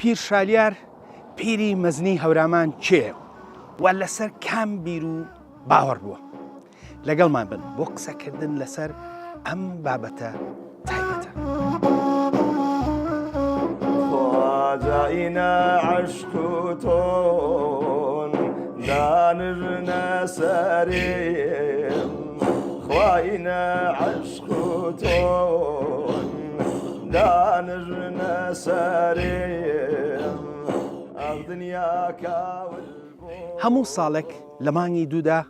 پیر شالیار پیری مەزنی هەورامان کێیە و لەسەر کام بیر و باوەڕ بووە؟ لەگەڵمان بن بۆ قسەکردن لەسەر ئەم بابەتە تایبەتە. خواجاینا عشق و تۆن دانرنە سەرێم خواینە عشق و تۆن دانرنە سەرێم ئەغ دنیا کاول هەموو ساڵێک لە مانگی دوودا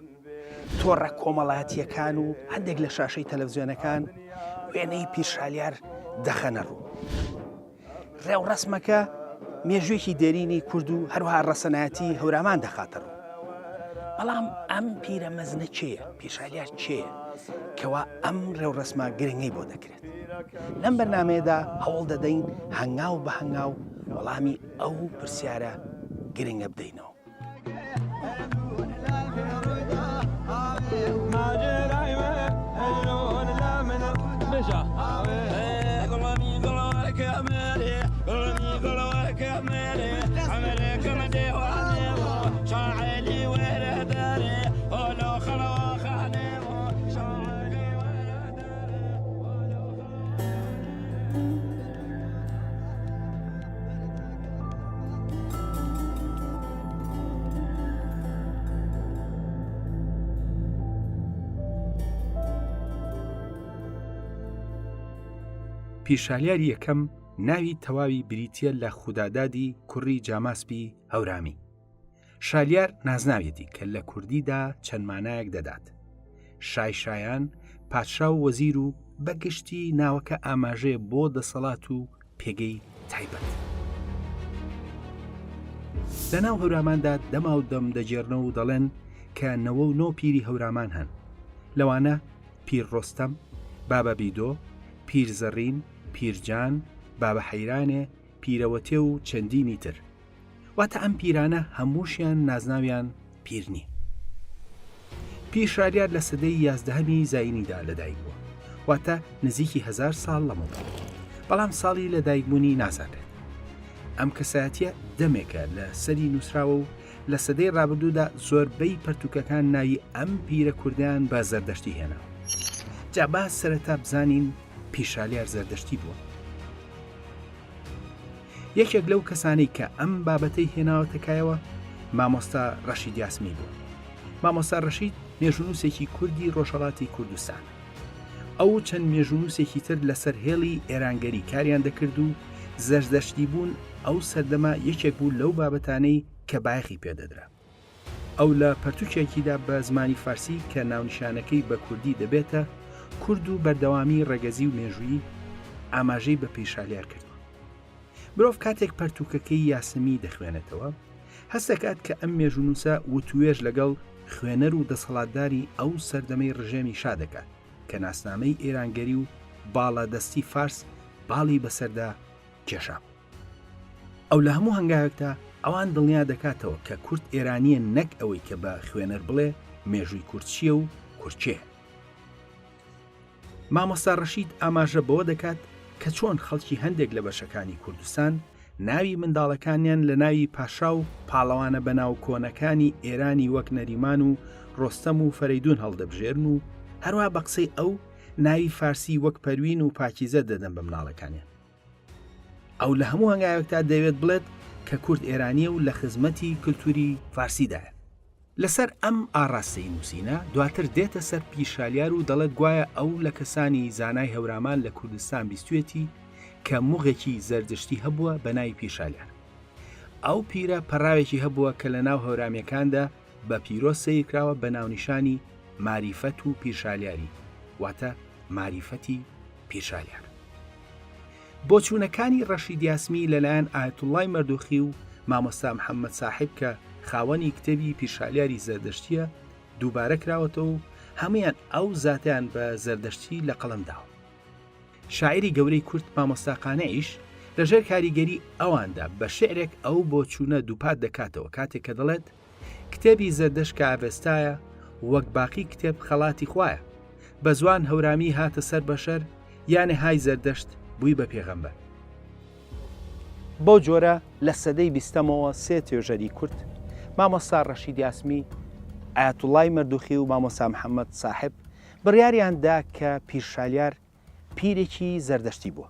تۆڕە کۆمەڵایەتییەکان و هەندێک لە شاشەی تەلەڤزیۆنەکان وێنەی پیرشالیار دەخەنە ڕوو. ڕێوڕەسمەکە مێژوویەکی دێرینی کورد و هەروەها ڕەسەنایەتی هەورامان دەخاتە ڕوو. بەڵام ئەم پیرە مەزنە کێیە؟ پیرشالیار کێیە کەوا ئەم ڕێوڕەسمە گرنگەی بۆ دەکرێت؟ لەم بەرنامەیەدا هەوڵ دەدەین هەنگاو بە هەنگاو وەڵامی ئەو پرسیارە گرنگە بدەینەوە. پیرشالیاری یەکەم ناوی تەواوی بریتییە لە خودادادی کوڕی جاماسپی هەورامی. شالیار نازناویەتی کە لە کوردیدا چەند مانایەک دەدات. شای شایان، پادشا و وەزیر و بە گشتی ناوەکە ئاماژەیە بۆ دەسەڵات و پێگەی تایبەت. لە ناو هەوراماندا دەما و دەم دەگێڕنەوە و دەڵێن کە 99 پیری هەورامان هەن. لەوانە پیر ڕۆستەم، بابە بیدۆ، پیر زەڕین، پیرجان، بابە حەیرانێ، پیرەوەتێ و چەندینی تر. واتە ئەم پیرانە هەمووشیان نازناویان پیر نییە. پیر شالیار لە سەدەی یازدەهەمی زایینیدا لەدایک بووە، واتە نزیکی هەزار ساڵ لەمەوبەر. بەڵام ساڵی لەدایکبوونی نازانرێت. ئەم کەسایەتییە دەمێکە لە سەری نووسراوە و لە سەدەی ڕابردوودا زۆربەی پەرتووکەکان ناوی ئەم پیرە کوردەیان بە زەردەشتی هێناوە. جا با سەرەتا بزانین پیر شالیار زەردەشتی بووە؟ یەکێک لەو کەسانەی کە ئەم بابەتەی هێناوەتە کایەوە مامۆستا ڕەشید یاسمی بوو. مامۆستا ڕەشید مێژوونووسێکی کوردی ڕۆژهەڵاتی کوردستانە. ئەو چەند مێژوونووسێکی تر لەسەر هێڵی ئێرانگەری کاریان دەکرد و زەردەشتی بوون ئەو سەردەمە یەکێک بوو لەو بابەتانەی کە بایەخی پێدەدرا. ئەو لە پەرتوکێکیدا بە زمانی فارسی کە ناونیشانەکەی بە کوردی دەبێتە، کورد و بەردەوامی ڕەگەزی و مێژوویی، ئاماژەی بە پیرشالیار کردووە. مرۆڤ کاتێک پەرتوکەکەی یاسمی دەخوێنێتەوە، هەست دەکات کە ئەم مێژوونووسە وتوێژ لەگەڵ خوێنەر و دەسەڵاتداری ئەو سەردەمەی ڕژێمی شا دەکات کە ناسنامەی ئێرانگەری و باڵادەستی فارس باڵی بەسەردا کێشابوو. ئەو لە هەموو هەنگاوێکدا ئەوان دڵنیا دەکاتەوە کە کورد ئێرانییە نەک ئەوەی کە بە خوێنەر بڵێ مێژووی کورد چییە و کورد کێیە. مامۆستا ڕەشید ئاماژە بەوە دەکات کە چۆن خەڵکی هەندێک لە بەشەکانی کوردستان ناوی منداڵەکانیان لە ناوی پاشا و پاڵەوانە بەناو کۆنەکانی ئێرانی وەک نەریمان و ڕۆستەم و فەرەیدوون هەڵدەبژێرن و هەروا بە قسەی ئەو ناوی فارسی وەک پەروین و پاکیزە دەدەن بە مناڵەکانیان. ئەو لە هەموو هەنگاوێکدا دەیەوێت بڵێت کە کورد ئێرانییە و لە خزمەتی کلتوری فارسیدایە. لەسەر ئەم ئاڕاستەی نووسینە دواتر دێتە سەر پیرشالیار و دەڵێت گوایە ئەو لە کەسانی زانای هەورامان لە کوردستان بیستویەتی کە موغێکی زەردشتی هەبووە بە ناوی پیرشالیار. ئەو پیرە پەڕاوێکی هەبووە کە لە ناو هەورامیەکاندا بە پیرۆز سەیرکراوە بە ناونیشانی ماریفەت و پیرشالیاری واتە ماریفەتی پیرشالیار. بۆچوونەکانی ڕەشید یاسمی لەلایەن ئایەتوڵڵای مەردوخی و مامۆستا محەممەد ساحیب کە خاوەنی کتێبی پیرشالیاری زەردەشتییە دووبارە کراوەتەوە و هەموویان ئەو زاتەیان بە زەردەشتی لە قەڵەم داوە. شاعیری گەورەی کورد مامۆستا قانعیش لەژێر کاریگەری ئەواندا بە شیعرێک ئەو بۆچوونە دووپات دەکاتەوە کاتێک کە دەڵێت، کتێبی زەردەشت کە ئاڤێستایە وەک باقی کتێب خەڵاتی خوایە بە زوان هەورامی هاتە سەر بەشەر یانێ های زەردەشت بووی بە پێغەمبەر. بەو جۆرە لە سەدەی بیستەمەوە سێ توێژەری کورد، مامۆستا ڕەشید یاسمی، ئایەتوڵڵای مەردوخی و مامۆستا محەممەد ساحب بڕیاریان دا کە پیرشالیار پیرێکی زەردەشتی بووە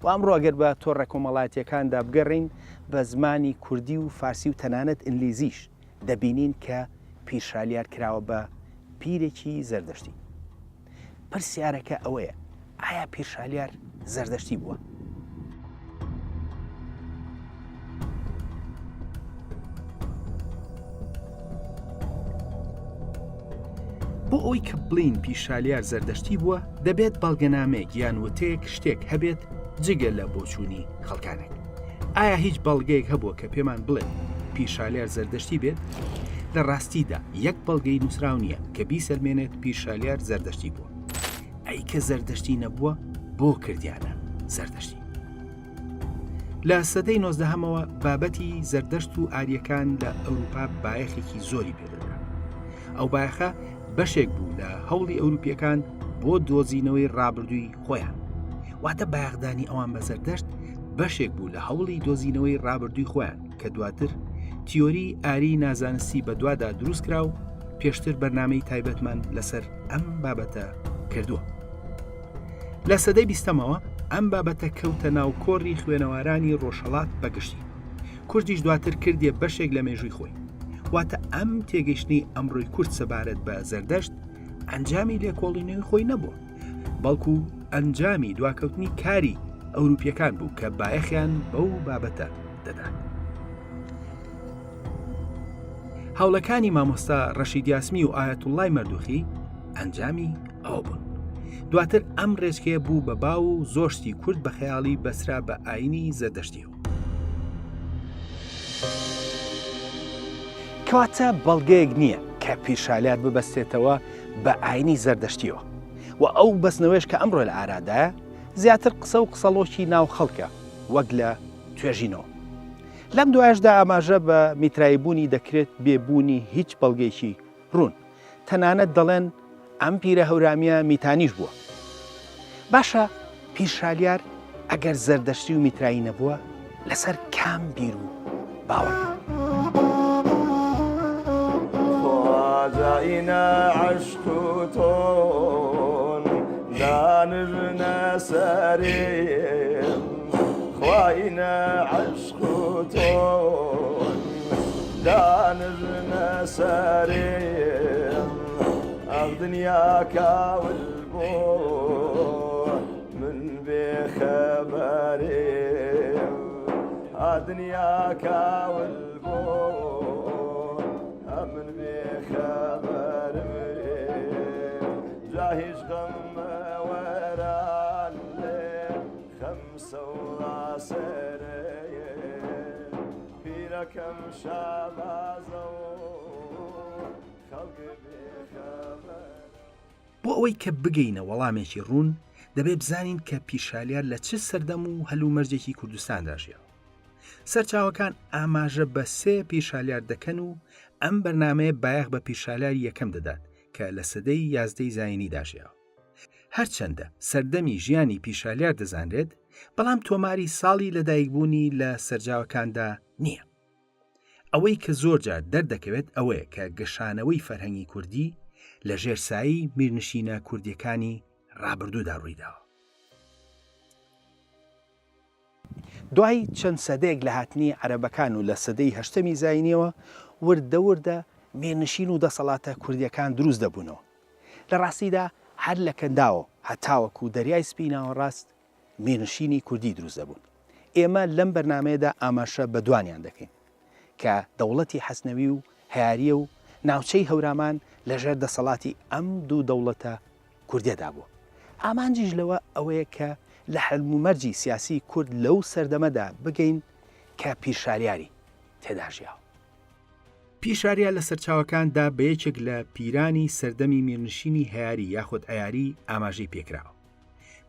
و ئەمڕۆ ئەگەر بە تۆڕە کۆمەڵایەتییەکاندا بگەڕێین بە زمانی کوردی و فارسی و تەنانەت ئینگلیزیش دەبینین کە پیرشالیار کراوە بە پیرێکی زەردەشتی. پرسیارەکە ئەوەیە ئایا پیرشالیار زەردەشتی بووە؟ بۆ ئەوەی کە بڵێین پیرشالیار زەردەشتی بووە دەبێت بەڵگەنامەیەک یان وتەیەک شتێک هەبێت جگە لە بۆچوونی خەڵکانێک. ئایا هیچ بەڵگەیەک هەبووە کە پێمان بڵێت پیرشالیار زەردەشتی بێت؟ لە ڕاستیدا یەک بەڵگەی نووسراو نییە کە بیسەلمێنێت پیرشالیار زەردەشتی بووە. ئەی کە زەردەشتی نەبووە بۆ کردیانە زەردەشتی؟ لە سەدەی نۆزدەهەمەوە بابەتی زەردەشت و ئاریەکان لە ئەوروپا بایەخێکی زۆری پێدەدرا. ئەو بایەخە بەشێک بوو لە هەوڵی ئەوروپیەکان بۆ دۆزینەوەی ڕابردووی خۆیان. واتە بایەخدانی ئەوان بە زەردەشت بەشێک بوو لە هەوڵی دۆزینەوەی ڕابردووی خۆیان کە دواتر تیۆری ئاری نازانستی بەدوادا دروست کرا و پێشتر بەرنامەی تایبەتمان لەسەر ئەم بابەتە کردووە. لە سەدەی بیستەمەوە ئەم بابەتە کەوتە ناو کۆڕی خوێنەوارانی ڕۆژهەڵات بەگشتی. کوردیش دواتر کردیە بەشێک لە مێژووی خۆی. واتە ئەم تێگەیشتنەی ئەمڕۆی کورد سەبارەت بە زەردەشت ئەنجامی لێکۆڵینەوەی خۆی نەبووە، بەڵکو ئەنجامی دواکەوتنی کاری ئەوروپیەکان بوو کە بایەخیان بەو بابەتە دەدا. هەوڵەکانی مامۆستا ڕەشید یاسمی و ئایەتوڵڵای مەردوخی ئەنجامی ئەوە بوون. دواتر ئەم ڕێچکەیە بوو بە باو و زۆر شتی کورد بە خەیاڵی بەسرا بە ئاینی زەردەشتیەوە. کەواتە بەڵگەیەک نییە کە پیرشالیار ببەستێتەوە بە ئاینی زەردەشتیەوە و ئەو بەستنەوەیش کە ئەمڕۆ لە ئارادایە زیاتر قسە و قسەڵۆکی ناو خەڵکە وەک لە توێژینەوە. لەم دوایەشدا ئاماژە بە میترایی بوونی دەکرێت بێ بوونی هیچ بەڵگەیەکی ڕوون. تەنانەت دەڵێن ئەم پیرە هەورامیە میتانیش بووە. باشە پیر شالیار ئەگەر زەردەشتی و میترایی نەبووە لەسەر کام بیر و باوەڕ بووە؟ خواجە ئینە عەشق و تۆن دانرنە سەرێم خوا ئینە عەشق و تۆن دانرنە سەرێم ئەغ دنیا کاول بۆ من بێ خەبەرێم ئا دنیا کاول بۆ ئەمن بێ خەبەرم جا هیچ غەم وەران لێ خەمسە و سەرێ پیرەکەم شابازە و خەڵک بێ خەبەر. بۆ ئەوەی کە بگەینە وەڵامێکی ڕوون، دەبێ بزانین کە پیرشالیار لە چ سەردەم و هەلومەرجێکی کوردستاندا ژیاوە. سەرچاوەکان ئاماژە بە سێ پیرشالیار دەکەن و ئەم بەرنامەیە بایەخ بە پیرشالیاری یەکەم دەدات کە لە سەدەی یازدەی زایینیدا ژیاوە. هەرچەندە سەردەمی ژیانی پیرشالیار دەزانرێت، بەڵام تۆماری ساڵی لەدایکبوونی لە سەرجاوەکاندا نییە. ئەوەی کە زۆر جار دەردەکەوێت ئەوەیە کە گەشانەوەی فەرهەنگی کوردی لە ژێر سایەی میرنشینە کوردییەکانی ڕابردوودا ڕوویداوە. دوای چەند سەدەیەک لە هاتنی عەرەبەکان و لە سەدەی هەشتەمی زایینیەوە وردە وردە میرنشین و دەسەڵاتە کوردییەکان دروست دەبوونەوە. لە ڕاستیدا هەر لە کەنداوە هەتاوەکو دەریای سپی ناوەڕاست میرنشینی کوردی دروست دەبوون. ئێمە لەم بەرنامەیەدا ئاماژە بە دوانیان دەکەین کە دەوڵەتی حەسنەوی و هەیارییە و ناوچەی هەورامان لەژێر دەسەڵاتی ئەم دوو دەوڵەتە کوردیەدا بووە. ئامانجیش لەوە ئەوەیە کە لە هەلومەرجی سیاسی کورد لەو سەردەمەدا بگەین کە پیرشالیاری تێدا ژیاوە. پیرشاریا لە سەرچاوەکاندا بە یەکێک لە پیرانی سەردەمی میرنشینی هەیاری یاخود عەیاری ئاماژەی پێکراوە.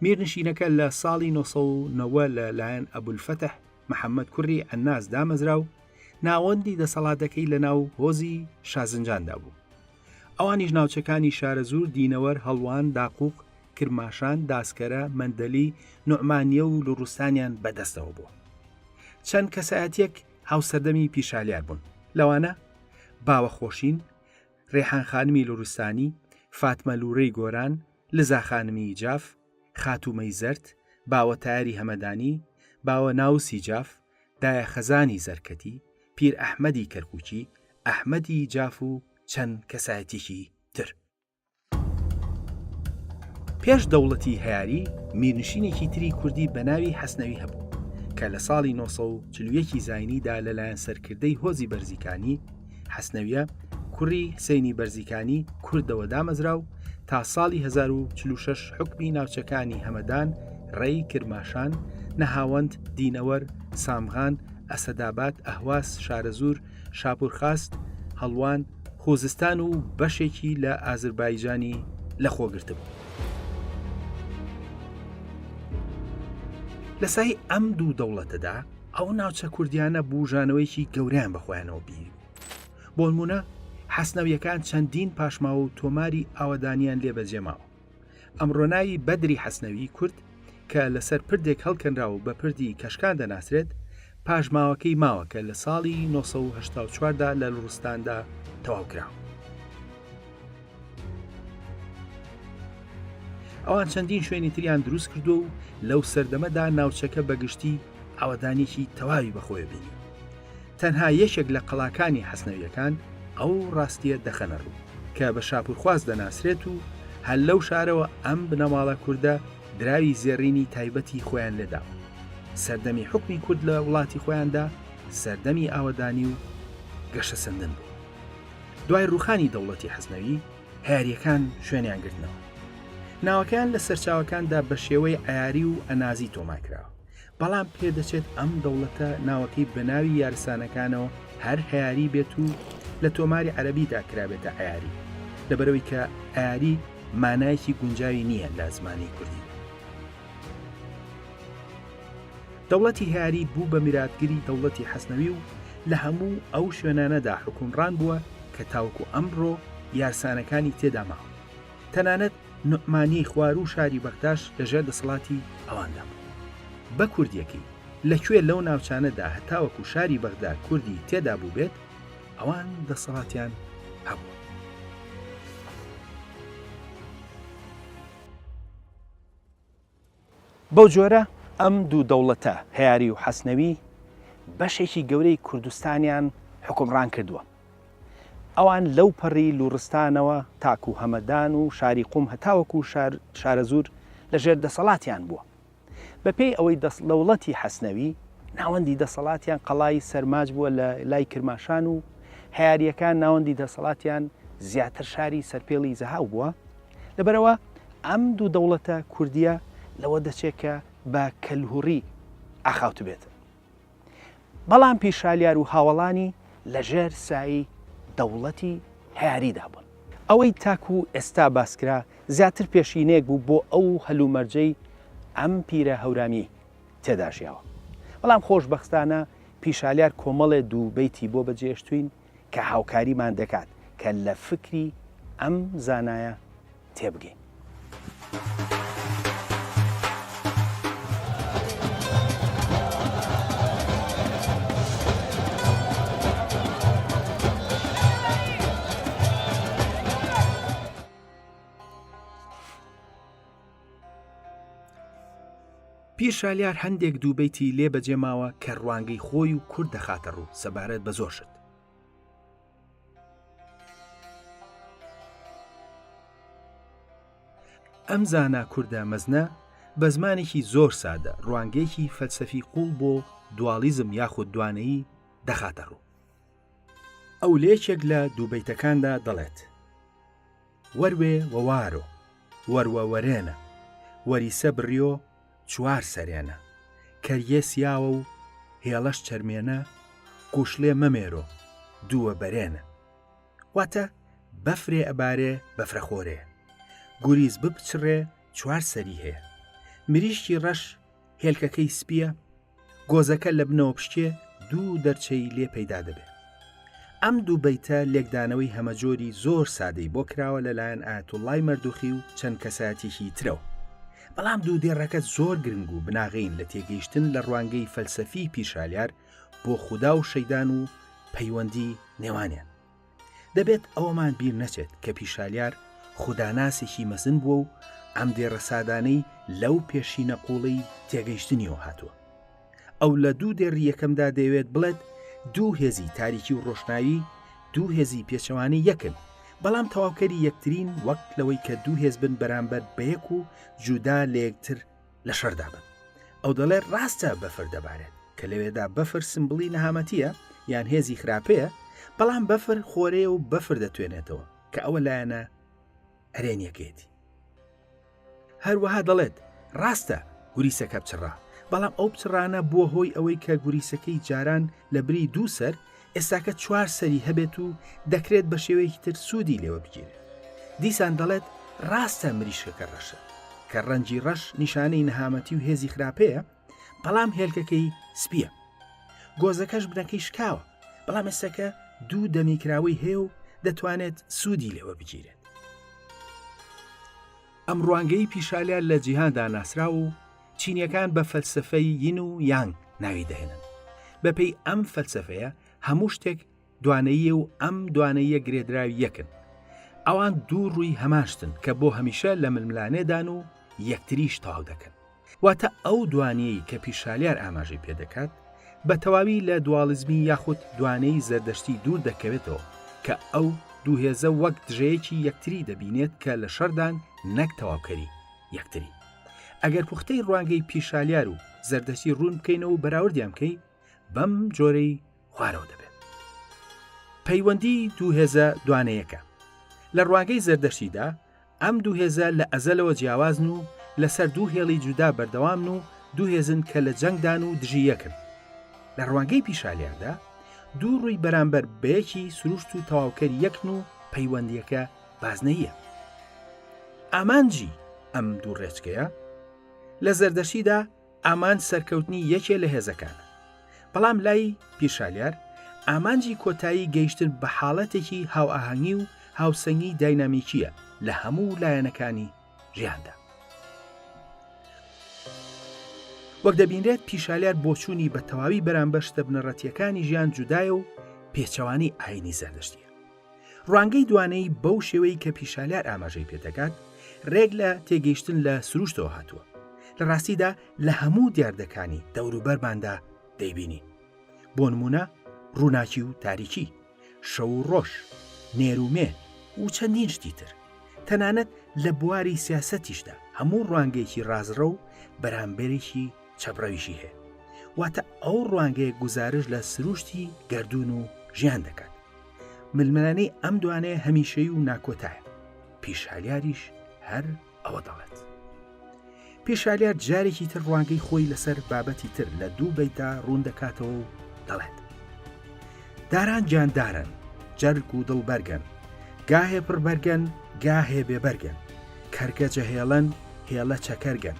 میرنشینەکە لە ساڵی 990 لە لایەن ئەبولفەتح محەممەد کوڕی عەناس دامەزرا و ناوەندی دەسەڵاتەکەی لە ناو هۆزی شازنجاندا بوو. ئەوانیش ناوچەکانی شارەزوور، دینەوەر، هەڵوان، داقوق، کرماشان، داسکەرە، مەندەلی، نوعمانیە و لوڕستانیان بەدەستەوە بووە. چەند کەسایەتیەک هاوسەردەمی پیرشالیار بوون، لەوانە، باوە خۆشین، ڕێحان خانمی لوڕستانی، فاتمە لوڕەی گۆران، لزا خانمی جاف، خاتوو مەی زەرد، باوە تایەری هەمەدانی، باوە ناوسی جاف، دایە خەزانی زەرکەتی، پیر ئەحمەدی کەرکووکی، ئەحمەدی جاف و چەند کەسایەتیەکی تر. پێش دەوڵەتی هەیاری میرنشینێکی تری کوردی بە ناوی حەسنەوی هەبوو کە لە ساڵی 941 زاینیدا لەلایەن سەرکردەی هۆزی بەرزیکانی حەسنەویە کوڕی حسینی بەرزیکانی کوردەوە دامەزرا و تا ساڵی 1046 حکمی ناوچەکانی هەمەدان، ڕێی، کرماشان، نەهاوەند، دینەوەر، سامغان، ئەسەداباد، ئەهواز، شارەزوور، شاپورخاست، هەڵوان، خوزستان و بەشێکی لە ئازربایجانی لەخۆگرتبوو. لە سای ئەم دوو دەوڵەتەدا ئەو ناوچە کوردیانە بوژانەوەیەکی گەورەیان بەخۆیانەوە بینی. بۆنمونە حەسنەویەکان چەندین پاشماوە و تۆماری ئاوەدانیان لێ بەجێماوە. ئەمڕۆ ناوی بەدری حەسنەوی کورد کە لەسەر پردێک هەڵکەنراوە و بە پردی کەشکان دەناسرێت، پاشماوەکەی ماوە کە لە ساڵی 984 دا لە لوڕستاندا تەواو کراوە. ئەوان چەندین شوێنی تریان دروست کردووە و لەو سەردەمەدا ناوچەکە بەگشتی ئاوەدانیی تەواوی بەخۆیە بینی. تەنها یەکێک لە قەڵاکانی حەسنەوییەکان ئەو ڕاستییە دەخەنە ڕوو، کە بە شاپوورخواز دەناسرێت و هەر لەو شارەوە ئەم بنەماڵە کوردە دراوی زێڕینی تایبەتی خۆیان لێداوە. سەردەمی حوکمی کورد لە وڵاتی خۆیاندا سەردەمی ئاوەدانی و گەشەسەندن بوو. دوای ڕووخانی دەوڵەتی حەسنەوی، هەیارییەکان شوێنیان گرتنەوە. ناوەکەیان لە سەرچاوەکاندا بە شێوەی عەیاری و ئەنازی تۆمار کراوە. بەڵام پێدەچێت ئەم دەوڵەتە ناوەکەی بە ناوی یارسانەکانەوە هەر هەیاری بێت و لە تۆماری عەرەبیدا کرابێتە عەیاری، لەبەرئەوەی کە عەیاری مانایەکی گونجاوی نییە لە زمانی کوردیدا. دەوڵەتی هەیاری بوو بە میراتگری دەوڵەتی حەسنەوی و لە هەموو ئەو شوێنانەدا حوکمڕان بووە کە تاوەکو ئەمڕۆ یارسانەکانی تێدا ماون. تەنانەت نوعمانیەی خواروو شاری بەغداش لە ژێر دەسەڵاتی ئەواندا بوو. بە کوردیەکەی، لە کوێ لەو ناوچانەدا هەتاوەکو شاری بەغدا کوردی تێدا بووبێت، ئەوان دەسەڵاتیان هەبووە. بەو جۆرە ئەم دوو دەوڵەتە، هەیاری و حەسنەوی، بەشێکی گەورەی کوردستانیان حوکمڕان کردووە. ئەوان لەو پەڕی لوڕستانەوە تاکوو هەمەدان و شاری قوم هەتاوەکوو شارەزوور لە ژێر دەسەڵاتیان بووە. بە پێی ئەوەی دەوڵەتی حەسنەوی ناوەندی دەسەڵاتیان قەڵای سەرماج بووە لە لای کرماشان و هەیارییەکان ناوەندی دەسەڵاتیان زیاتر شاری سەرپێڵی زەهاو بووە. لەبەرئەوە ئەم دوو دەوڵەتە کوردییە لەوە دەچێت کە بە کەلهوڕی ئاخاوتبێتن. بەڵام پیرشالیار و هاوەڵانی لە ژێر سایەی دەوڵەتی هەیاریدا بوون. ئەوەی تاکوو ئێستا باسکرا زیاتر پێشینەیەک بوو بۆ ئەو هەلومەرجەی ئەم پیرە هەورامیەی تێدا ژیاوە. بەڵام خۆشبەختانە پیرشالیار کۆمەڵێ دووبەیتی بۆ بەجێشتووین کە هاوکاریمان دەکات کە لە فکری ئەم زانایە تێبگەین. پیر شالیار هەندێک دووبەیتی لێ بەجێ ماوە کە ڕوانگەی خۆی و کورد دەخاتە ڕوو سەبارەت بە زۆر شت. ئەم زانا کوردە مەزنە بە زمانێکی زۆر سادە ڕوانگەیەکی فەلسەفی قوڵ بۆ دواڵیزم یاخود دوانەیی دەخاتە ڕوو. ئەو لە یەکێک لە دووبەیتەکاندا دەڵێت. وەروێ وە وارۆ، وەروە وەرێنە، وەریسە بڕیۆ چوار سەرێنە، کەریێ سیاوە و هێڵەش چەرمێنە، کوشڵێ مەمێرۆ، دووە بەرێنە. واتە، بەفرێ ئەبارێ بەفرەخۆرێ، گوریس بپچڕێ چوار سەری هەیە. مریشکی ڕەش هێلکەکەی سپییە، گۆزەکە لە بنەوە پشکێ دوو دەرچەی لێ پەیدا دەبێ. ئەم دوو بەیتە لێکدانەوەی هەمەجۆری زۆر سادەی بۆ کراوە لە لایەن ئایەتوڵڵای مەردوخی و چەند کەسایەتیەکی ترەوە. بەڵام دوو دێڕەکە زۆر گرنگ و بناغەین لە تێگەیشتن لە ڕوانگەی فەلسەفی پیرشالیار بۆ خودا و شەیدان و پەیوەندی نێوانیان. دەبێت ئەوەمان بیر نەچێت کە پیرشالیار خوداناسێکی مەزن بووە و ئەم دێڕە سادانەی لەو پێشینە قووڵەی تێگەیشتنیەوە هاتووە. ئەو لە دوو دێڕی یەکەمدا دەیەوێت بڵێت دوو هێزی تاریکی و ڕۆشنایی دوو هێزی پێچەوانەی یەکن، بەڵام تەواوکەری یەکترین وەک لەوەی کە دوو هێز بن بەرامبەر بەیەک و جودا لە یەکتر لە شەردا بن. ئەو دەڵێت ڕاستە بەفر دەبارێت، کە لەوێدا بەفر سمبڵی نەهامەتییە یان هێزی خراپەیە، بەڵام بەفر خۆرەیە و بەفر دەتوێنێتەوە، کە ئەوە لایەنە ئەرێنیەکەیەتی. هەروەها دەڵێت، ڕاستە گوریسەکە پچڕا، بەڵام ئەو پچڕانە بووە هۆی ئەوەی کە گوریسەکەی جاران لە بری دوو سەر، ئێستاکە چوار سەری هەبێت و دەکرێت بە شێوەیەکی تر سوودی لێوە بگیرێت. دیسان دەڵێت، ڕاستە مریشکەکە ڕەشە، کە ڕەنگی ڕەش نیشانەی نەهامەتی و هێزی خراپەیە، بەڵام هێلکەکەی سپییە. گۆزەکەش بنەکەی شکاوە، بەڵام ئێستاکە دوو دەمی کراوەی هەیە و دەتوانێت سوودی لێوە بگیرێت. ئەم ڕوانگەی پیشالیار لە جیهاندا ناسراوە و چینیەکان بە فەلسەفەی ین و یانگ ناوی دەهێنن. بەپێی ئەم فەلسەفەیە هەموو شتێک دوانەییە و ئەم دوانەییە گرێدراوی یەکن. ئەوان دوو ڕووی هەمان شتن کە بۆ هەمیشە لە ململانێدان و یەکتریش تەواو دەکەن. واتە ئەو دوانیەی کە پیرشالیار ئاماژەی پێدەکات بە تەواوی لە دواڵیزمی یاخود دوانەی زەردەشتی دوور دەکەوێتەوە کە ئەو دوو هێزە وەک دژەیەکی یەکتری دەبینێت کە لە شەڕدان نەک تەواوکەری یەکتری. ئەگەر پوختەی ڕوانگەی پیرشالیار و زەردەشتی ڕوون بکەینەوە و بەراوردیان بکەین بەم جۆرەی خوارەوە دەبێت. پەیوەندی دوو هێزە دوانەیەکە لە ڕوانگەی زەردەشتیدا ئەم دوو هێزە لە ئەزەلەوە جیاوازن و لەسەر دوو هێڵی جودا بەردەوامن و دوو هێزن کە لە جەنگدان و دژی یەکن. لە ڕوانگەی پیشالیاردا دوو ڕووی بەرامبەر بەیەکی سروشت و تەواوکەری یەکن و پەیوەندییەکە بازنەییە. ئامانجی ئەم دوو ڕێچکەیە لە زەردەشتیدا ئامانج سەرکەوتنی یەکێ لە هێزەکانە. بەڵام لای پیرشالیار ئامانجی کۆتایی گەیشتن بە حاڵەتێکی هاوئاهەنگی و هاوسەنگی داینامیکییە لە هەموو لایەنەکانی ژیاندا. وەک دەبینرێت پیرشالیار بۆچوونی بە تەواوی بەرامبەر شتە بنەڕەتییەکانی ژیان جودایە و پێچەوانەی ئایینی زەردەشتییە. ڕوانگەی دوانەیی بەو شێوەی کە پیشالیار ئاماژەی پێدەکات ڕێک لە تێگەیشتن لە سروشتەوە هاتووە لە ڕاستیدا لە هەموو دیاردەکانی دەوروبەرماندا دەیبینین بۆ نمونە ڕووناکی و تاریکی شەو و ڕۆژ نێر و مێ و چەندین شتی تر تەنانەت لە بواری سیاسەتیشدا هەموو ڕوانگەیەکی ڕازڕە و بەرامبەرێکی چەپڕەویشی هەیە واتە ئەو ڕوانگەیە گوزارش لە سروشتی گردون و ژیان دەکات ململانێی ئەم دوانەیە هەمیشەی و ناکۆتایە. پیرشالیاریش هەر ئەوە دەڵێت. پیرشالیار جارێکی تر ڕوانگەی خۆی لەسەر بابەتی تر لە دوو بەیتدا ڕوون دەکاتەوە و دەڵێت. داران گیاندارن، جەرگ و دڵ بەرگن، گاهێ پڕ بەرگن، گاهێ بێ بەرگن، کەرگە جەهێڵن، هێڵە چەکەرگەن،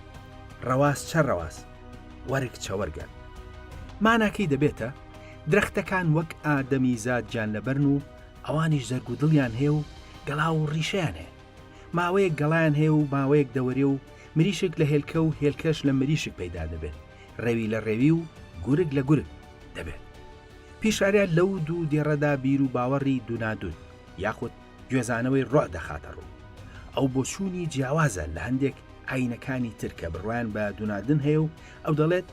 ڕەواس چە ڕەواس، وەرگ چەوەرگەن. ماناکەی دەبێتە، درەختەکان وەک ئادەمیزاد گیانلەبەرن و ئەوانیش جەرگ و دڵیان هەیە و گەڵا و ڕیشەیان هەیە. ماوەیەک گەڵایان هەیە و ماوەیەک دەوەرێ و مریشک لە هێلکە و هێلکەش لە مریشک پەیدا دەبێت، ڕێوی لە ڕێوی و گورگ لە گورگ دەبێت. پیشاریا لەو دوو دێڕەدا بیر و باوەڕی دونادون یاخود گوێزانەوەی ڕۆح دەخاتە ڕوو. ئەو بۆچوونی جیاوازە لە هەندێک ئایینەکانی تر کە بڕوایان بە دونادن هەیە و ئەو دەڵێت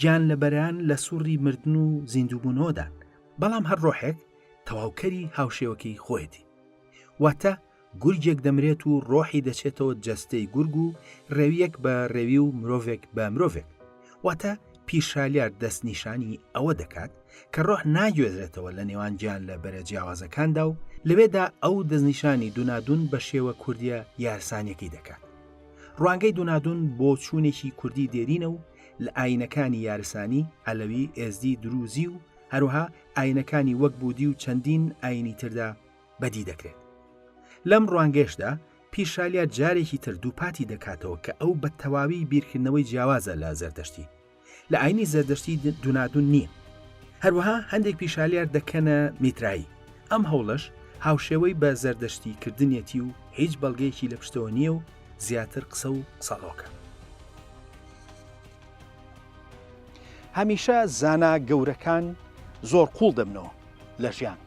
گیانلەبەران لە سوڕی مردن و زیندووبوونەوەدان، بەڵام هەر ڕۆحێک تەواوکەری هاوشێوەکەی خۆیەتی. واتە گورگێک دەمرێت و ڕۆحی دەچێتەوە جەستەی گورگ و ڕێوییەک بە ڕێوی و مرۆڤێک بە مرۆڤێک. واتە پیرشالیار دەستنیشانی ئەوە دەکات کە ڕۆح ناگوێزرێتەوە لە نێوان گیانلەبەرە جیاوازەکاندا و لەوێدا ئەو دەستنیشانی دونادون بە شێوە کوردییە یارسانیەکەی دەکات. ڕوانگەی دونادون بۆچوونێکی کوردی دێرینە و لە ئایینەکانی یارسانی، عەلەوی، ئێزدی، دروزی و هەروەها ئایینەکانی وەک بودی و چەندین ئایینی تردا بەدی دەکرێت. لەم ڕوانگەیشدا پیرشالیار جارێکی تر دووپاتی دەکاتەوە کە ئەو بە تەواوی بیرکردنەوەی جیاوازە لە زەردەشتی. لە ئایینی زەردەشتی دونادون نییە. هەروەها هەندێک پیرشالیار دەکەنە میترایی. ئەم هەوڵەش هاوشێوەی بە زەردەشتی کردنیەتی و هیچ بەڵگەیەکی لە پشتەوە نییە و زیاتر قسە و قسەڵۆکە. هەمیشە زانا گەورەکان زۆر قوڵ دەبنەوە لە ژیان،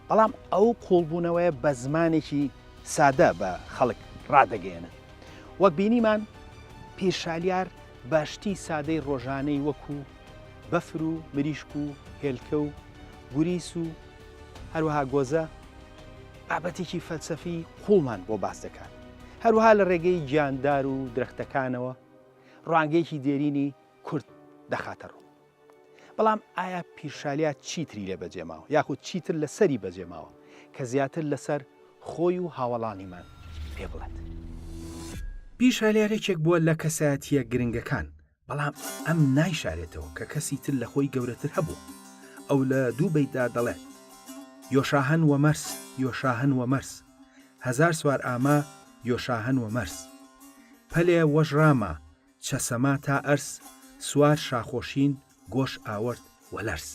بەڵام ئەو قوڵبوونەوەیە بە زمانێکی سادە بە خەڵک ڕادەگەیەنن. وەک بینیمان پیرشالیار بە شتی سادەی ڕۆژانەی وەکو بەفر و مریشک و هێلکە و گوریس و هەروەها گۆزە بابەتێکی فەلسەفی قوڵمان بۆ باس دەکات. هەروەها لە ڕێگەی گیاندار و درەختەکانەوە ڕوانگەیەکی دێرینی کورد دەخاتە ڕوو. بەڵام ئایا پیرشالیا چیتری لێ بەجێماوە یاخود چیتر لەسەری بەجێماوە کە زیاتر لەسەر خۆی و هاوەڵانیمان پێ بڵێت؟ پیرشالیار یەکێک بووە لە کەسایەتییە گرنگەکان، بەڵام ئەم نایشارێتەوە کە کەسی تر لە خۆی گەورەتر هەبووە. ئەو لە دوو بەیتدا دەڵێت، یۆشاهەن وە مەرس، یۆشاهەن وە مەرس، هەزار سوار ئاما، یۆشاهەن وە مەرس. پەلێ وەژ راما، چەسەما تا ئەرس، سوار شاخۆشین گۆش ئاوەرد وە لەرز.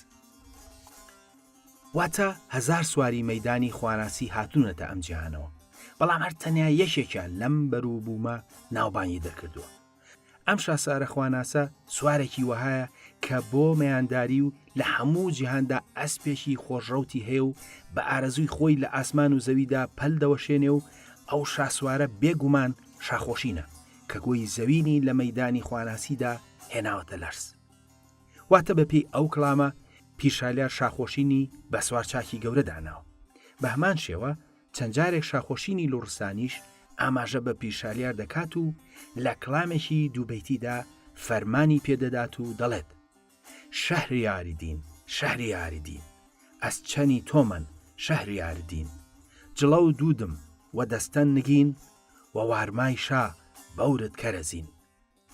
واتە هەزار سواری مەیدانی خواناسی هاتوونەتە ئەم جیهانەوە، بەڵام هەر تەنیا یەکێکیان لەم بەروبوومە ناوبانگی دەرکردووە. ئەم شاسارە خواناسە سوارێکی وەهایە کە بۆ مەیانداری و لە هەموو جیهاندا ئەسپێکی خۆشڕەوتی هەیە و بە ئارەزووی خۆی لە ئاسمان و زەویدا پەل دەوەشێنێ و ئەو شاسوارە بێ گومان شاخۆشینە کە گۆی زەوینی لە مەیدانی خواناسیدا هێناوەتە لەرز. واتە بە پێی ئەو کڵامە پیرشالیار شاخۆشینی بە سوارچاکی گەورە داناوە. بە هەمان شێوە چەند جارێک شاخۆشینی لوڕستانیش ئاماژە بە پیرشالیار دەکات و لە کڵامێکی دووبەیتیدا فەرمانی پێ دەدات و دەڵێت، شەهریاری دین، شەهریاری دین، ئەز چەنی تۆمەن، شەهریار دین، جڵەو دوودم وە دەستەن نگین، وە وارمای شا بەورت کەرەزین.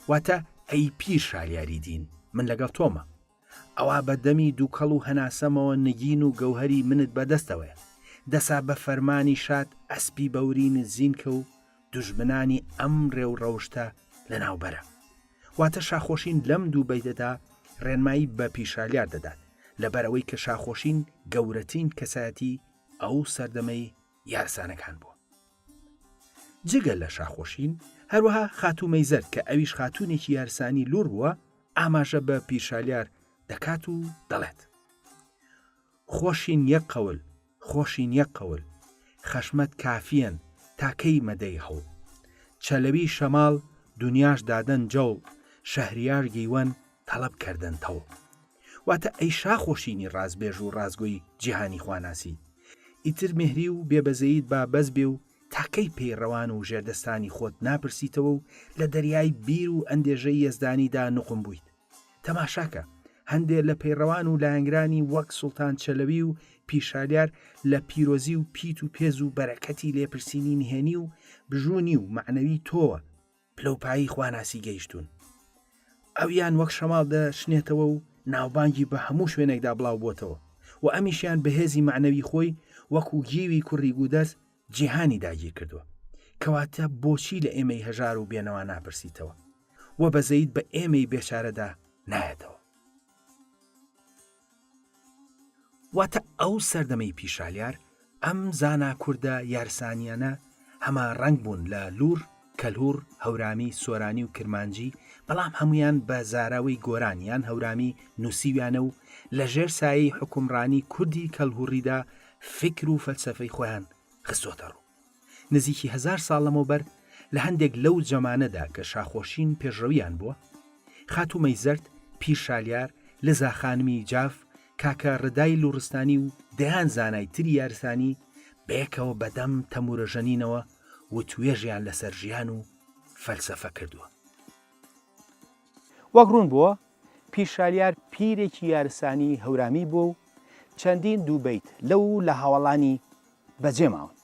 واتە، ئەی پیر شالیاری دین، من لەگەڵ تۆمە. ئەوا بە دەمی دووکەڵ و هەناسەمەوە نگین و گەوهەری منت بە دەستەوەیە. دەسا بە فەرمانی شات ئەسپی بەورینت زین کە و دوژمنانی ئەم ڕێ و ڕەوشتە لەناو بەرە. واتە شاخۆشین لەم دوو بەیتەدا ڕێنمایی بە پیرشالیار دەدات، لەبەرئەوەی کە شاخۆشین گەورەترین کەسایەتی ئەو سەردەمەی یارسانەکان بووە. جگە لە شاخۆشین، هەروەها خاتوو مەیزەرد کە ئەویش خاتوونێکی یارسانی لوڕ بووە، ئاماژە بە پیرشالیار دەکات و دەڵێت، خۆشین یەک قەول، خۆشین یەک قەول، خەشمەت کافیەن تا کەی مەدەی هەوڵ. چەلەوی شەماڵ دونیاش دادەن جەوڵ، شەهریار گیوەن تەڵەب کەردەن تەوڵ. واتە ئەی شاخۆشینی ڕاستبێژ و ڕاستگۆی جیهانی خواناسی، ئیتر مێهری و بێبەزەییت با بەس بێ و تا کەی پەیڕەوان و ژێردەستانی خۆت ناپرسیتەوە و لە دەریای بیر و ئەندێشەی یەزدانیدا نوقم بوویت؟ تەماشاکە، هەندێ لە پەیڕەوان و لایەنگرانی وەک سوڵتان چەلەوی و پیرشالیار لە پیرۆزی و پیت و پێز و بەرەکەتی لێپرسینی نهێنی و بژوونی و مەعنەوی تۆوە پلەوپایەی خواناسی گەیشتوون. ئەویان وەک شەماڵ دەشنێتەوە و ناوبانگی بە هەموو شوێنێکدا بڵاو بۆتەوە و ئەمیشیان بە هێزی مەعنەوی خۆی وەکوو گیوی کوڕی گوودەرز جیهانی داگیر کردووە. کەواتە بۆچی لە ئێمەی هەژار و بێنەوا ناپرسیتەوە و بەزەیت بە ئێمەی بێچارەدا نایەتەوە؟ واتە ئەو سەردەمەی پیشالیار، ئەم زانا کوردە یارسانییانە هەما ڕەنگ بوون لە لوڕ، کەلهوڕ، هەورامی، سۆرانی و کرمانجی، بەڵام هەموویان بە زاراوەی گۆران یان هەورامی نووسیویانە و لە ژێر سایەی حوکمڕانی کوردی کەلهوڕیدا فیکر و فەلسەفەی خۆیان خستۆتە ڕوو. نزیکی هەزار ساڵ لەمەوبەر لە هەندێک لەو جەمانەدا کە شاخۆشین پێشڕەویان بووە، خاتوو مەیزەرد، پیر شالیار، لزا خانمی جاف، کاکە ڕدای لوڕستانی و دەیان زانای تری یارسانی بەیەکەوە بەدەم تەموورەژەنینەوە وتوێژیان لەسەر ژیان و فەلسەفە کردووە. وەک ڕوون بووە، پیر شالیار پیرێکی یارسانی هەورامی بووە و چەندین دووبەیت لەو لە هاوەڵانی بەجێ ماون.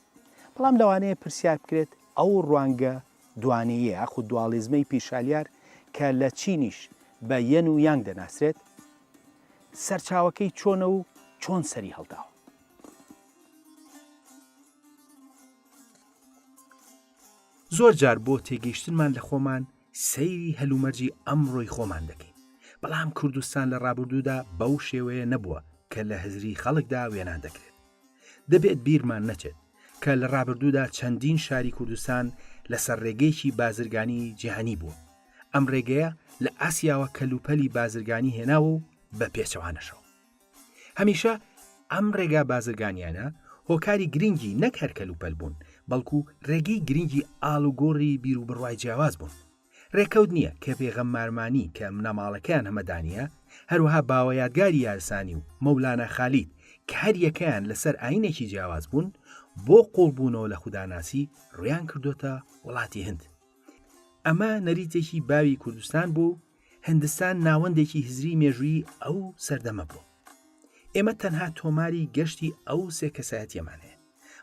بەڵام لەوانەیە پرسیار بکرێت ئەو ڕوانگە دوانەییە یاخود دواڵیزمەی پیرشالیار کە لە چینیش بە یەن و یانگ دەناسرێت، سەرچاوەکەی چۆنە و چۆن سەری هەڵداوە؟ زۆر جار بۆ تێگەیشتنمان لە خۆمان سەیری هەلومەرجی ئەمڕۆی خۆمان دەکەین، بەڵام کوردستان لە ڕابردوودا بەو شێوەیە نەبووە کە لە هزری خەڵکدا وێنا دەکرێت. دەبێت بیرمان نەچێت کە لە ڕابردوودا چەندین شاری کوردستان لەسەر ڕێگەیەکی بازرگانی جیهانی بووە. ئەم ڕێگەیە لە ئاسیاوە کەلوپەلی بازرگانی هێناوە و بە پێچەوانەشەوە. هەمیشە ئەم ڕێگا بازرگانیانە هۆکاری گرنگی نەک هەر کەلوپەل بوون، بەڵکو ڕێگەی گرنگی ئاڵوگۆڕی بیروبڕوای جیاواز بوون. ڕێکەوت نییە کە پێغەممارمانی کە منەماڵەکەیان هەمەدانییە، هەروەها باوە یادگاری یارسانی و مەولانا خالید کە هەر یەکەیان لەسەر ئایینێکی جیاواز بوون، بۆ قووڵبوونەوە لە خوداناسی ڕوویان کردۆتە وڵاتی هند. ئەمە نەریتێکی باوی کوردستان بوو و هندستان ناوەندێکی هزری مێژوویی ئەو سەردەمە بوو. ئێمە تەنها تۆماری گەشتی ئەو سێ کەسایەتیەمان هەیە.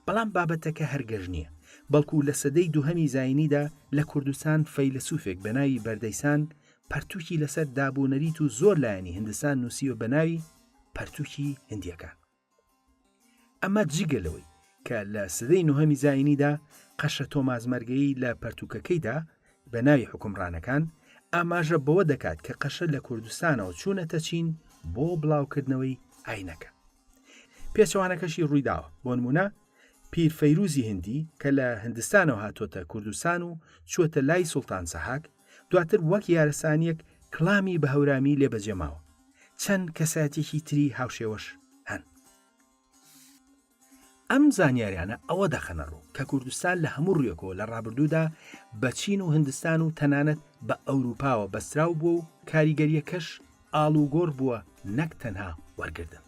بەڵام بابەتەکە هەر گەشت نییە، بەڵکو لە سەدەی دووهەمی زایینیدا لە کوردستان فەیلەسوفێک بە ناوی بەردەیسان پەرتوکی لەسەر داب و نەریت و زۆر لایەنی هندستان نووسیوە بە ناوی پەرتوکی هندیەکان. ئەمە جگە لەوەی کە لە سەدەی نۆهەمی زایینیدا قەشە تۆماس مەرگەیی لە پەرتوکەکەیدا بە ناوی حوکمڕانەکان ئاماژە بەوە دەکات کە قەشە لە کوردستانەوە چوونەتە چین بۆ بڵاوکردنەوەی ئاینەکە. پێچەوانەکەشی ڕوویداوە، بۆ نموونە پیر فەیروزی هندی کە لە هندستانەوە هاتۆتە کوردستان و چووەتە لای سوڵتان سەهاک، دواتر وەک یارسانییەک کڵامی بە هەورامی لێ بەجێماوە. چەند کەسایەتیەکی تری هاوشێوەش هەن. ئەم زانیاریانە ئەوە دەخەنە ڕوو کە کوردستان لە هەموو ڕوویەکەوە لە ڕابردوودا بە چین و هندستان و تەنانەت بە ئەوروپاوە بەستراو بووە و کاریگەرییەکەش ئاڵوگۆڕ بووە نەک تەنها وەرگردن.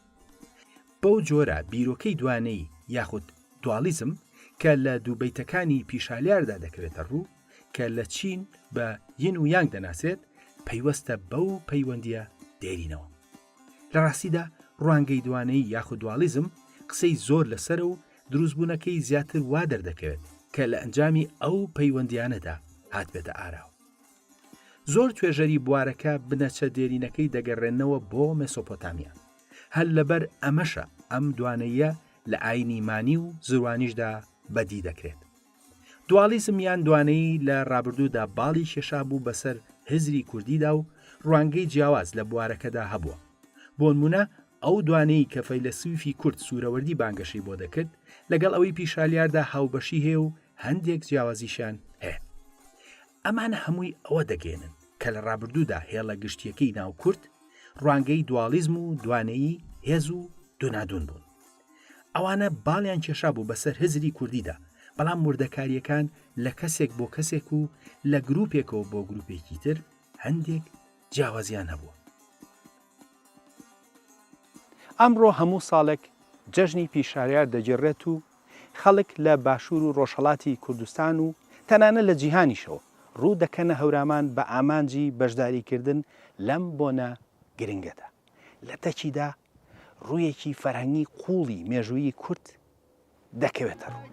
بەو جۆرە بیرۆکەی دوانەیی یاخود دواڵیزم کە لە دووبەیتەکانی پیشالیاردا دەکەوێتە ڕوو کە لە چین بە ین و یانگ دەناسرێت پەیوەستە بەو پەیوەندییە دێرینەوە. لە ڕاستیدا ڕوانگەی دوانەیی یاخود دواڵیزم قسەی زۆر لەسەرە و دروستبوونەکەی زیاتر وا دەردەکەوێت کە لە ئەنجامی ئەو پەیوەندییانەدا هاتبێتە ئاراوە. زۆر توێژەری بوارەکە بنەچە دێرینەکەی دەگەڕێننەوە بۆ مێسۆپۆتامیا. هەر لەبەر ئەمەشە ئەم دوانەییە لە ئایینی مانی و زروانیشدا بەدی دەکرێت. دواڵیزم یان دوانەیی لە ڕابردوودا باڵی کێشابوو بەسەر هزری کوردیدا و ڕوانگەی جیاواز لە بوارەکەدا هەبووە. بۆنموونە ئەو دوانەیی کە فەیلەسوفی کورد سورەوەردی بانگەشەی بۆ دەکرد، لەگەڵ ئەوەی پیشالیاردا هاوبەشی هەیە و هەندێک جیاوازیشیان هەیە. ئەمانە هەمووی ئەوە دەگەیەنن کە لە ڕابردوودا هێڵە گشتییەکەی ناو کورد، ڕوانگەی دواڵیزم و دوانەیی هێز و دونادون بوون. ئەوانە باڵیان کێشابوو بەسەر هزری کوردیدا، بەڵام وردەکارییەکان لە کەسێک بۆ کەسێک و لە گروپێکەوە بۆ گروپێکی تر هەندێک جیاوازیان هەبووە. ئەمڕۆ هەموو ساڵێک جەژنی پیرشالیار دەگێڕرێت و خەڵک لە باشوور و ڕۆژهەڵاتی کوردستان و تەنانەت لە جیهانیشەوە ڕوو دەکەنە هەورامان بە ئامانجی بەشداریکردن لەم بۆنە گرنگەدا. لە تەکیدا ڕوویەکی فەرهەنگی قووڵی مێژوویی کورد دەکەوێتە ڕوو.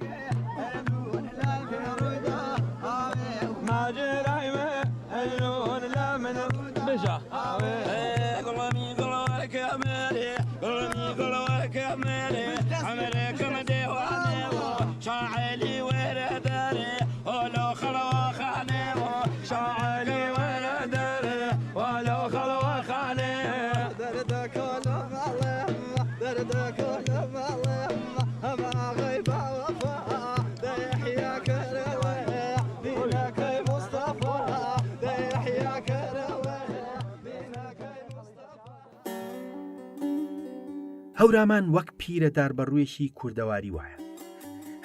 هەورامان وەک پیرە داربەڕوویەکی کوردەواری وایە.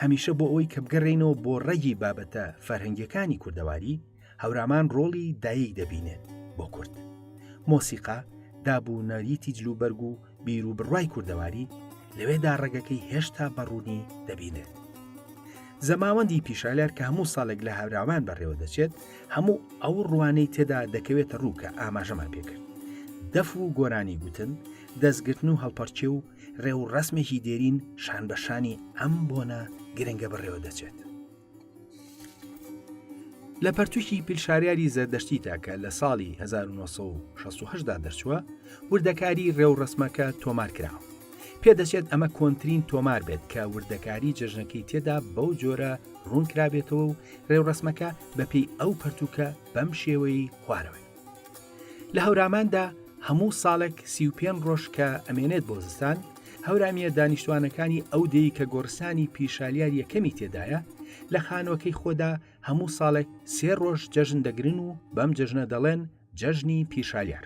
هەمیشە بۆ ئەوەی کە بگەڕێینەوە بۆ ڕەگی بابەتە فەرهەنگیەکانی کوردەواری، هەورامان ڕۆڵی دایک دەبینێت بۆ کورد. مۆسیقا، داب و نەریتی جلوبەرگ و بیر و بڕوای کوردەواری لەوێدا ڕەگەکەی هێشتا بە ڕوونی دەبینرێت. زەماوەندی پیشالار کە هەموو ساڵێک لە هەورامان بەڕێوە دەچێت، هەموو ئەو ڕوانەی تێدا دەکەوێتە ڕوو کە ئاماژەمان پێکرد. دەف و گۆرانی گوتن، دەستگرتن و هەڵپەڕکێ و ڕێوڕەسمێکی دێرین شان بە شانی ئەم بۆنە گرنگە بەڕێوە دەچێت. لە پەرتوکی پیلشاریاری زەردەشتیدا کە لە ساڵی 1968 دا دەرچووە، وردەکاری ڕێوڕەسمەکە تۆمار کراوە. پێدەچێت ئەمە کۆنترین تۆمار بێت کە وردەکاری جەژنەکەی تێدا بەو جۆرە ڕوون کرابێتەوە و ڕێوڕەسمەکە بەپێی ئەو پەرتوکە بەم شێوەی خوارەوەیە. لە هەوراماندا هەموو ساڵێک 35 ڕۆژ کە ئەمێنێت بۆ زستان، هەورامییە دانیشتوانەکانی ئەو دێی کە گۆڕستانی پیرشالیار یەکەمی تێدایە، لە خانووەکەی خۆدا هەموو ساڵێک سێ ڕۆژ جەژن دەگرن و بەم جەژنە دەڵێن جەژنی پیرشالیار.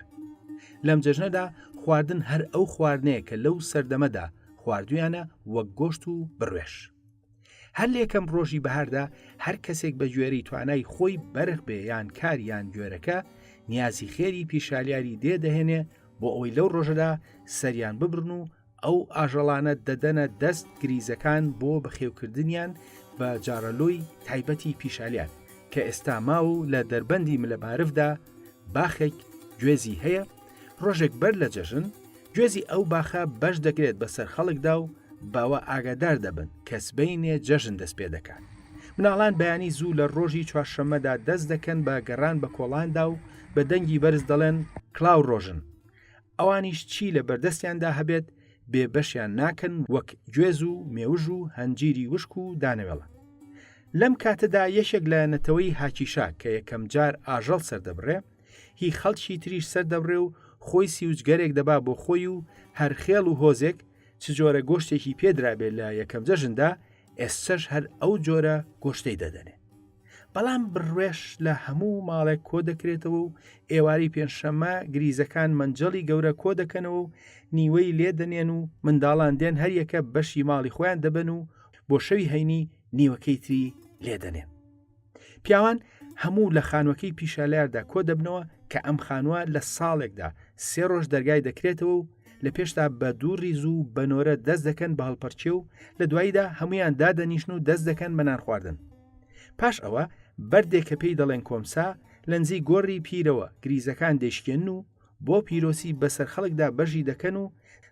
لەم جەژنەدا خواردن هەر ئەو خواردنەیە کە لەو سەردەمەدا خواردویانە وەک گۆشت و بڕوێش. هەر لە یەکەم ڕۆژی بەهاردا هەر کەسێک بە گوێرەی توانای خۆی بەرخ بێ یان کار یان گوێرەکە نیازی خێری پیرشالیاری دێ دەهێنێ بۆ ئەوەی لەو ڕۆژەدا سەریان ببرن و ئەو ئاژەڵانە دەدەنە دەست گریزەکان بۆ بەخێوکردنیان بە جارەلۆی تایبەتی پیشالیان کە ئێستا ماوە و لە دەربەندی ملەبارفدا باخێک گوێزی هەیە، ڕۆژێک بەر لە جەژن گوێزی ئەو باخە بەش دەکرێت بەسەر خەڵکدا و بەوە ئاگادار دەبن کە سبەینێ جەژن دەست پێ دەکات. مناڵان بەیانی زوو لە ڕۆژی چوارشەممەدا دەست دەکەن بە گەڕان بە کۆڵاندا و بە دەنگی بەرز دەڵێن کڵاو ڕۆژن ئەوانیش چی لە بەردەستیاندا هەبێت بێ بەشیان ناکەن وەک گوێز و مێوژ و هەنجیری وشک و دانەوێڵە. لەم کاتەدا یەکێک لە نەتەوەی هاکیشا کە یەکەم جار ئاژەڵ سەردەبڕێ، هی خەڵکی تریش سەردەبڕێ و خۆی سیوجگەرێک دەبا بۆ خۆی و هەر خێڵ و هۆزێک چ جۆرە گۆشتێکی پێ درابێ لە یەکەم جەژندا ئێستەش هەر ئەو جۆرە گۆشتەی دەدەنێ. بەڵام بڕوێش لە هەموو ماڵێک کۆ دەکرێتەوە و ئێوارەی پێنجشەممە گریزەکان مەنجەڵی گەورە کۆ دەکەنەوە و نیوەی لێ دەنێن و منداڵان دێن هەریەکە بەشی ماڵی خۆیان دەبەن و بۆ شەوی هەینی نیوەکەی تری لێ دەنێن. پیاوان هەموو لە خانوەکەی پیشالاردا کۆ دەبنەوە کە ئەم خانووە لە ساڵێکدا سێ ڕۆژ دەرگای دەکرێتەوە و لە پێشدا بە دوو ڕیز و بە نۆرە دەست دەکەن بە هەڵپەرچێ و لە دواییدا هەمویان دادەنیشن و دەست دەکەن بە نان خواردن. پاش ئەوە بەردێک کە پێی دەڵێن کۆمسا لە نزیک گۆڕی پیرەوە گریزەکان دەیشکێنن و بۆ پیرۆسی بەسەر خەڵکدا بەژی دەکەن و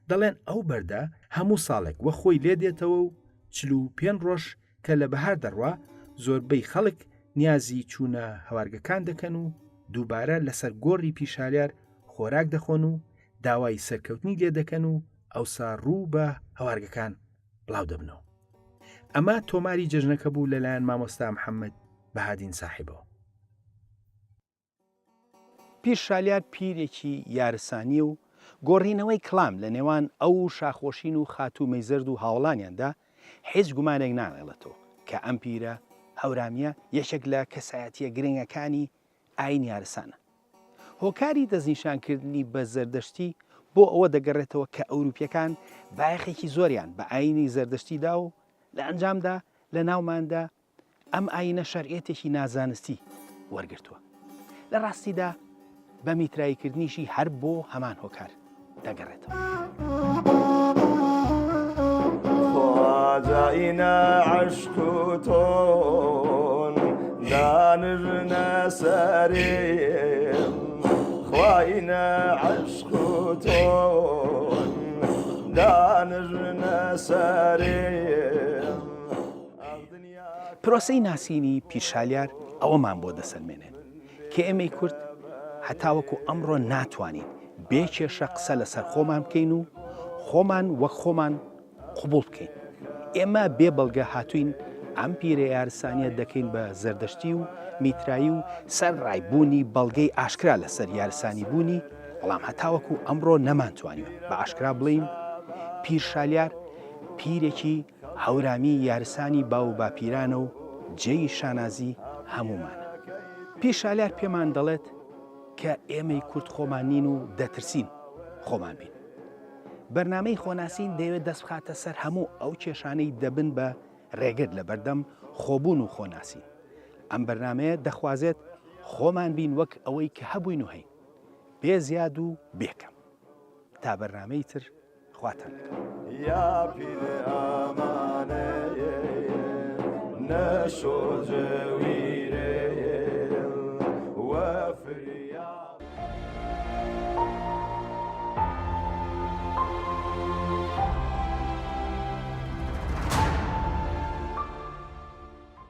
دەڵێن ئەو بەردە هەموو ساڵێک وە خۆی لێ دێتەوە و 45 ڕۆژ کە لە بەهار دەڕوا زۆربەی خەڵک نیازی چوونە هەوارگەکان دەکەن و دووبارە لەسەر گۆڕی پیشالیار خۆراک دەخۆن و داوای سەرکەوتنی لێ دەکەن و ئەوسا ڕوو بە هەوارگەکان بڵاو دەبنەوە. ئەمە تۆماری جەژنەکە بوو لەلایەن مامۆستا محەممەد بەهادین ساحیبەوە. پیر شالیار پیرێکی یارسانییە و گۆڕینەوەی کڵام لە نێوان ئەو و شاخۆشین و خاتوو مەیزەرد و هاوەڵانیاندا هیچ گومانێک ناهێڵێتەوە کە ئەم پیرە هەورامییە یەکێک لە کەسایەتییە گرنگەکانی ئایین یارسانە. هۆکاری دەستنیشانکردنی بە زەردەشتی بۆ ئەوە دەگەڕێتەوە کە ئەوروپییەکان بایەخێکی زۆریان بە ئایینی زەردەشتی دا و لە ئەنجامدا لە ناوماندا ئەم ئایینە شەرعیەتێکی نازانستی وەرگرتووە. لە ڕاستیدا بە میتراییکردنیشی هەر بۆ هەمان هۆکار دەگەڕێتەوە. خواجاینا عشق و تۆن دانرنە سەرێم خواینە عشق و تۆن دانرنە سەرێم پرۆسەی ناسینی پیرشالیار ئەوەمان بۆ دەسەلمێنێت کە ئێمەی کورد هەتاوەکو ئەمڕۆ ناتوانین بێ کێشە قسە لەسەر خۆمان بکەین و خۆمان وەک خۆمان قبوڵ بکەین. ئێمە بێ بەڵگە هاتووین ئەم پیرە یارسانیە دەکەین بە زەردەشتی و میترایی و سەرڕای بوونی بەڵگەی ئاشکرا لەسەر یارسانی بوونی، بەڵام هەتاوەکو ئەمڕۆ نەمانتوانیوە بە ئاشکرا بڵێین پیر شالیار پیرێکی هەورامی یارسانی باو و باپیرانە و جێی شانازی هەموومانە. پیر شالیار پێمان دەڵێت کە ئێمەی کورد خۆمان نین و دەترسین خۆمان بین. بەرنامەی خۆناسین دەیەوێت دەست بخاتە سەر هەموو ئەو کێشانەی دەبن بە ڕێگر لە بەردەم خۆبوون و خۆناسین. ئەم بەرنامەیە دەخوازێت خۆمان بین وەک ئەوەی کە هەبووین و هەین، بێ زیاد و بێ کەم. تا بەرنامەی تر خواتان لەگەڵ. یا پیر ئامانێ نەشۆ جەویرێ وە فریا.